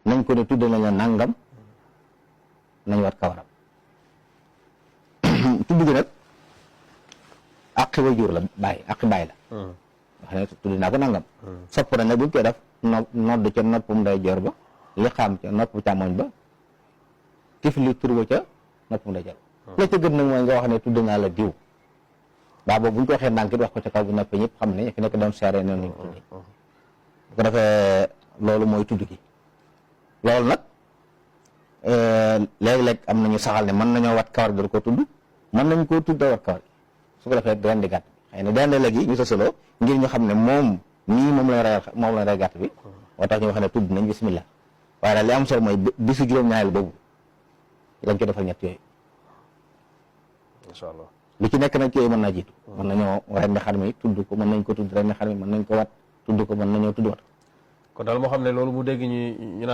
nañ ko ne tudd nañ la nangam nañ wat kawaram tudd gi nag àqi waajur la àqi bàyyi la wax ne tudd naa ko nangam sopp na nag buñ koy def nodd ca noppum ndeyjoor ba li xam ca nopp càmmoñ ba tifli turba ca noppum ndeyjoor la ca gën nag mooy nga wax ne tudd naa la diw baa boobu buñ ko waxee ndànk it wax ko ca kaw bu noppee ñëpp xam ne fi nekk doon seere noonu lañ tuddi bu ko defee loolu mooy tudd gi loolu nag léeg-léeg am nañu saxal ne mën nañoo wat kawar door ko tudd mën nañ koo tudd wat kawar gi su ko defee rendi gàtt bi xëy na dende léegi ñu sasaloo ngir ñu xam ne moom nii moom lañ rey gàtt bi moo tax ñu wax ne tudd nañ bismillah waaye daal li am solo mooy bisu juróom-ñaareel boobu lañ ko defal ñett yooyu incha allah lu ci nekk nag ci yooyu mën naa jiitu mën nañoo rendi xar mi tudd ko mën nañ ko tudd rendi xar mi mën nañ ko wat tudd ko mën nañoo tudd wat kon daal moo xam ne loolu mu dégg ñu naan